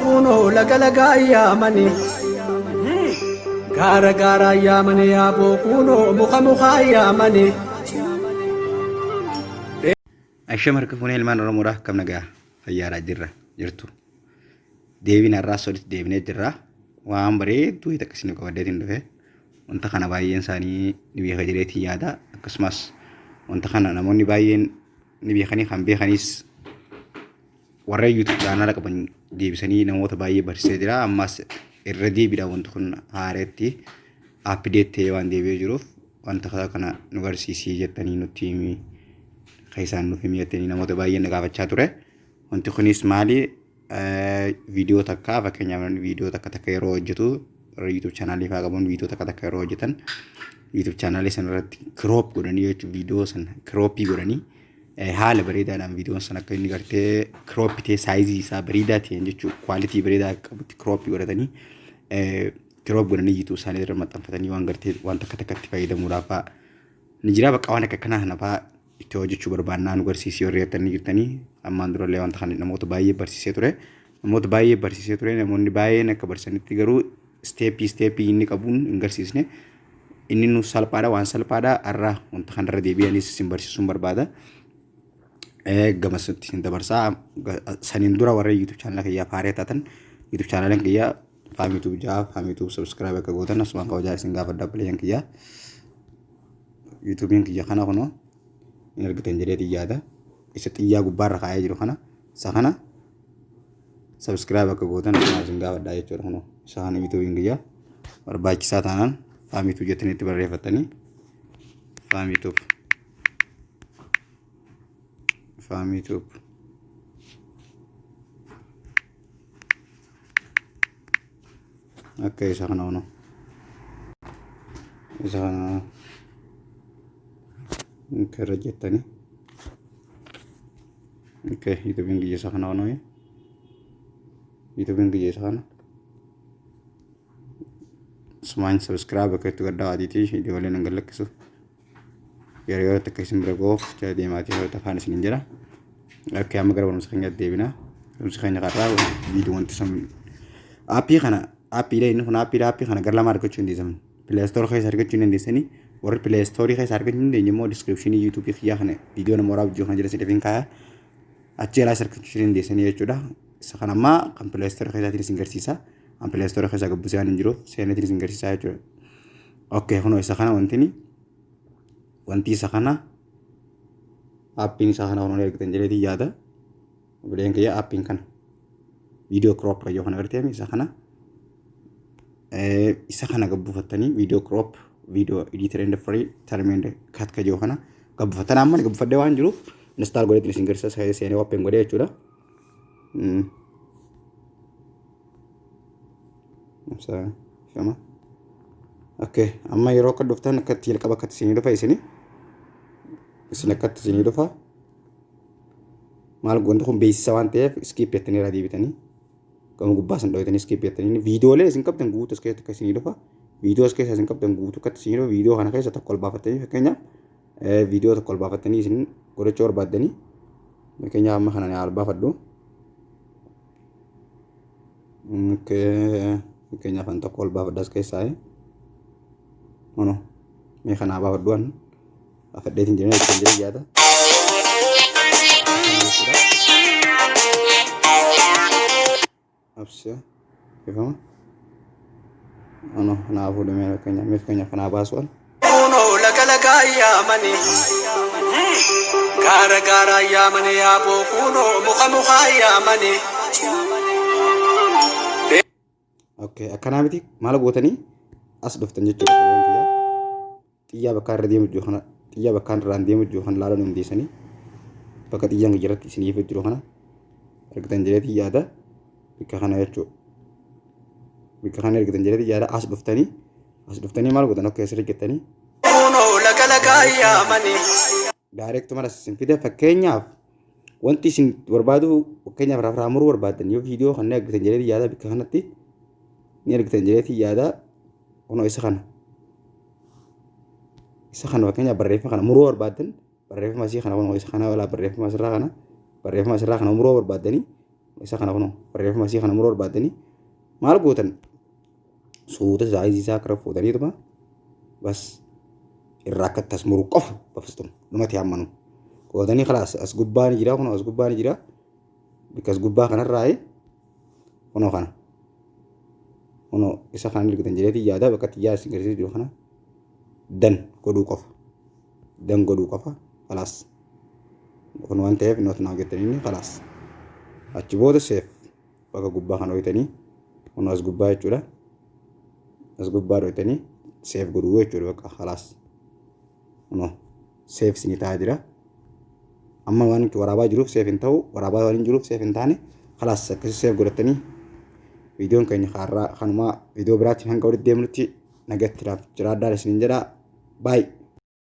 Kunoo laga lagaa yaamani. Gaara gaaraa yaamani yaaboo kunoo muka mukaa yaamani. Asham harka fuunee ilmaan Oromoodha akkam nagaa fayyaadhaa jirra jirtu. Deebiin har'aas walitti deebinee jirra. Waan bareedduu wayii takka isiniif qabadheetiin dhufe. Wanta kana baay'een isaanii ni beeka jedheetiin yaada. Akkasumas wanta kana namoonni baay'een ni beekanii kan beekanis warra YouTube chaanaala qaban deebisanii namoota baay'ee barsiisee jira. Ammas irra deebiidhaan wanti kun haareetti update ta'ee waan deebi'ee jiruuf wanta kana nu barsiisii jettanii nutti himi keessaan nuuf himi jettanii namoota baay'een na gaafachaa ture. Wanti kunis maali? Viidiyoo takka fakkeenyaaf namni viidiyoo takka takka yeroo hojjetu warra YouTube chaanaalii fa'aa qaban viidiyoo takka takka yeroo hojjetan YouTube chaanaalii sana irratti kiroop godhanii jechuun viidiyoo sana kirooppii godhanii haala bareedaadhaan viidiyoon sana akka inni gartee kirooppii ta'e saayizii isaa bareedaa ta'een jechuun kwaalitii bareedaa qabutti kirooppii godhatanii kiroop godhanii YouTube isaanii irra maxxanfatanii waan gartee waan takka takkatti fayyadamuudhaaf fa'aa ni jira bakka waan akka kanaa kana fa'aa itti hojjechuu barbaannaa nu garsiisii warri jettanii jirtanii ammaan durallee wanta kana namoota baay'ee barsiisee ture namoota baay'ee barsiisee ture namoonni baay'een akka barsiisanitti garuu isteeppii isteeppii inni qabuun hin garsiisne inni nu salphaadha waan salphaadha har'a wanta kanarra deebi'anis isin barsiisuun barbaada. Gamasitti isin dabarsaa saniin dura warra YouTube chaanala kiyyaa faaree taatan YouTube chaanalan kiyyaa Faam YouTube ja'a Faam YouTube subscribe akka gootan asumaan kabajaa isin gaafadha obboleeyyan kiyyaa. YouTube'n kiyya kana kunoo hin argitan jedheetiin yaada. Isa xiyyaa gubbaarra kaa'ee jiru kana isa kana subscribe akka gootan asumaan isin gaafadha jechuudha kunoo isa kana YouTube'n kiyya barbaachisaa taanaan Faam YouTube jettanii itti barreeffattanii Faam YouTube Faam YouTube akka isa kana kunoo isa kana akka irra jettanii akka yuutuubiin kiyya isa kana kunoo yuutuubiin kiyya isa kana sumaan sabiskiraayib akka itti gaddaa adiitii viidiyooleen hin gallakkisu yeroo yerootti akka isin bira ga'uuf jala deemaatii hordofaa afaan isiniin jira. Akka amma gara barumsa keenyaatti deebina. Barumsi keenya karraa viidiyoo wanti sun aappii kana aappiidha inni kun aappiidha aappii kana gara lama argachuu hin dandeessan. Pileestoor keessa argachuu hin dandeessanii warri pileestoorii keessa argachuu hin dandeenye immoo diskiripshinii yuutuubii kiyyaa kana viidiyoo nama waraabuu jiru kana jala isiniif hin kaaya. Achi jalaas argachuu hin dandeessanii jechuudha. Isa kana ammaa kan pileestoorii keessaatiin isin garsiisa. Kan pileestoorii keessaa gabbisee waan hin jiruuf seeneetiin isin garsiisaa jechuudha. Okay, kunoo isa kana wantini wanti isa kana aappiin isaa kana kunoo argitan jedheetiin yaada. Obboleen kiyya aappiin kana viidiyoo crop kayyoo kana agartee isa kana isa kana gabbuufattanii viidiyoo crop viidiyoo editor and free term and cut kayyoo kana gabbuufattan amma gabbuufadhee waan jiruuf install godheetiin isin garsiisa seenee open godhee jechuudha. Shama. Okay, amma yeroo akka dhuftan akkatti jalqaba akkatti isinii dhufa isini. Isin akkatti isinii dhufa. Maal wanti kun beeksisa waan ta'eef skip jettanii irraa deebitanii gama gubbaa san dhoytanii skip jettanii viidiyoolee isin qabdan guutuu as keessatti akka isinii dhufa. Viidiyoo as keessa isin qabdan guutuu akkatti isinii dhufa. Viidiyoo kana keessa tokko ol baafattanii fakkeenyaaf viidiyoo tokko ol baafattanii isin godhachuu barbaaddanii fakkeenyaaf amma kana ol baafadhu. Fakkeenyaaf an tokko ol baafadha as keessaa. Ono mee kanaa baafadhu an baafadheetiin jiran ittiin jira yaada. Absee ifama. Ono kanaa fuudhu mee fakkeenyaaf mee fakkeenyaaf kanaa baasu an. Kunoo laga lagaa yaamani. Gaara gaaraa yaamani yaaboo kunoo muka mukaa yaamani. Okay, akkanaa miti maal gootanii as dhuftan jechuudha. Koleen kiyya xiyyaa bakka irra deemu jiru kana xiyyaa bakka irraan deemu jiru kana laaluu dandeessanii bakka xiyyaan irratti isiniif jiru kana argitan jedheetii yaada bakka kana jechuudha. Bakka kana argitan jedheetii yaada as dhuftanii As dhuftanii maal gootan akka asirra jettanii Kunoo laga lagaa yaamani. direct mara isin fida fakkeenyaaf wanti isin barbaadu fakkeenyaaf rafraa muruu barbaaddan yoo viidiyoo kan ni argitan jedheetii yaada bakka kanatti ni argitan jedheetii yaada kunoo isa kana fakkeenyaaf barreeffama kana muruu barbaaddan barreeffama asii kana kunoo isa kana walaa barreeffama asirraa kana barreeffama asirraa kana muruu barbaaddanii Isa kana kunoo barreeffama asii kana muruu barbaaddanii maal gootan? Suuta size isaa akka fuutaniituma bas irraa akka tas muruu qofa bafistum dhumati hammanu gootanii kalaas. As gubbaa ni jira, kunoo as gubbaa ni jira. Bikka as gubbaa kanarraa kunoo kana, kunoo isa kana argitan jedheetii yaada. Bakka xiyyaa isin agarsiisu jiru kana done godhuu qofa, done godhuu qofa, kalaas. Kun waan ta'eef not now jettanii kalaas. Achi booda save bakka gubbaa kana hojjetanii, kunoo as gubbaa jechuudha, as gubbaa hojjetanii save godhuu jechuudha. Bakka kalaas, kunoo save isinii ta'aa jira. Amma waan nuti waraabaa jiruuf save hin ta'u, waraabaa waan hin jiruuf save hin taane. Kalaas, akkasii save godhatanii viidiyoon keenya har'aa kanumaa. Viidiyoo biraatiin hanga walitti deemnutti nagatti naaf jiraadhaa isiniin jedhaa. Baay'ee.